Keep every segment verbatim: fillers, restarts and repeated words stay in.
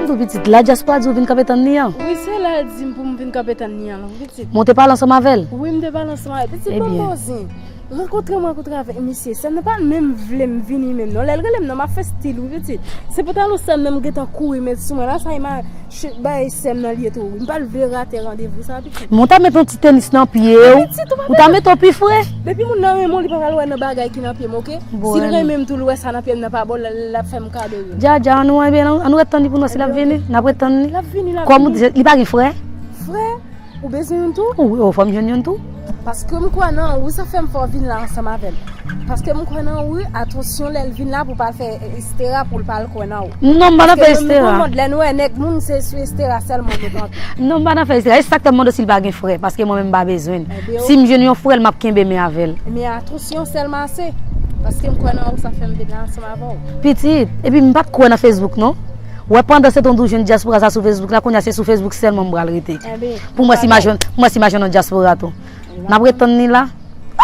Wi, pitit, la dyaspora di w vin kanpe tann li an. Wi, se la l di m pou m vin kanpe tann li an, wi, pitit. Men w te pale ansanm avè l? Wi, m te pale ansanm avè l. Pitit, bon, bon zen. Rankontre m rankontre avèk misye. Sè m nan pa menm vle m vini menm non. Lè l rele m nan, m ap fè stil, wi, pitit. Se pantalon sè m nan m gentan kouri met sou mwen la, sa e ma, bay sè m nan li ye tou, wi. M pa t vle rate randevou sa, pitit. Men w ta met yon ti tenis nan pye w. Pitit, ou pa ou ta met yon pi fre. Depi moun nan renmen w, li pa pral wè nan bagay ki nan pye m, oke? Si l renmen m tou, l wè sa nan pye m nan pa bon, l, l ap fè m kado yo. Dja, dja, ann nou, ann nou ret tann li pou n wè si l ap vini. N ap ret tann li. L ap vini, l ap vini. Kòm ou di, li pa gen frè? Frè? Ou bezwen youn tou? Wi, o, fò m jwenn youn tou. Paske m kwè nan ou, sa fè m fè w vin la ansanm avè m. Paske m kwè nan ou, wi, atansyon lè l vin la pou pa fè estera pou l pa al kwè nan ou. Non, m pa nan fè estera. Paske nou konn lè nou wè nèg moun, se sou estera sèlman nou kanpe. Non, m pa nan fè estera. E sa k fè m mande w si l pa gen frè, paske mwen menm m pa bezwen l. Si m jwenn yon frè l, m ap kenbe men avè l. Men atansyon sèlman ase. Paske m kwè nan ou, sa fè m vin la ansanm avè w. Pitit, epi m pa t kwè nan Facebook non. Wè, pandan se tan w di w jwenn dyaspora sa sou Facebook la, kounye a se sou Facebook sèlman m pral rete. Pou mwen si m a jwenn, pou mwen si m a jwenn yon dyaspora tou. N ap ret tann li la.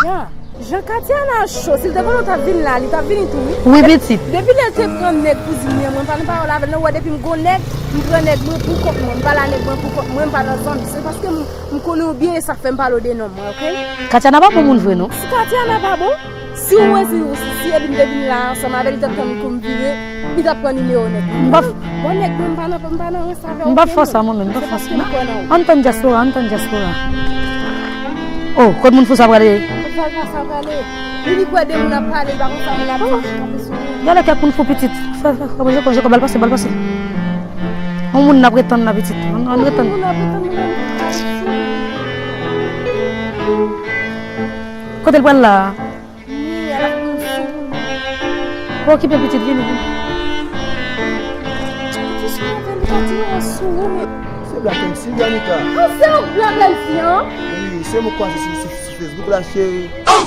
Ya, jan Katiana cho, si l te konnen w t ap vin la, li t ap vini tou, wi. Wi, pitit. Depi lè l te pran nèg kouzin li an, mwen pa nan pawòl avè l non, ou wè depi m gon nèg, m pran nèg mwen pou kont mwen, m pa la nèg mwen pou kont mwen, m pa nan zanmi. Se paske m, m konnen w byen, e sa k fè m pale w de non mwen, oke? Katiana pa bon moun vre non. Si Katiana pa bon, si w wè si, si, si epi m te vin la ansanm avè l, li t ap tann pou m vire, li t ap pran nimewo nèg mwen. M pa f- Bon, nèg mwen, m pa nan, m pa nan rans avè w. M pa fè sa mwen menm, m pa fè sa. Ann tann dyaspora, ann tann dyaspora. Oh, kot moun fou sa prale? Kot pal pa sa prale? Li, li kwè de moun ap pale, li pa konn sa moun ap di, li kanpe sou li. Gade kèk moun fou pitit. Fè, fè, fè, fè, fè, bal pase, bal pase. Yon moun n ap ret tann la pitit. Ann, ann ret tann. Yon moun n ap ret tann, moun ap ret tann. Kote l pral la? Ni, al ap moun sou moun. Pa okipe pitit, vini, vini. Pitit sou mwen, vin, pa di yon sou ou, men. Se Black M C, Janika. Ah, se ou Black M C, an? Wi, se mwen k kwaze sou, sou, sou Facebook la, cheri. Oh!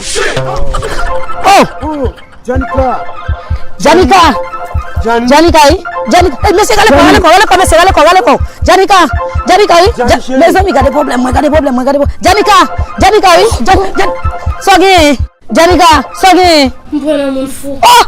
Oh, Janika! Janika! Janika, wi! Janika! Eh, mesye, rale kò, rale kò, rale kò, mesye, rale kò, rale kò! Janika! Janika, wi! Mezanmi, gade pwoblèm mwen, gade pwoblèm mwen, gade pwoblèm. Janika! Janika, wi! Jan, Jan, sa w genyen? Janika, sa w genyen? M pran nan moun fou. Oh!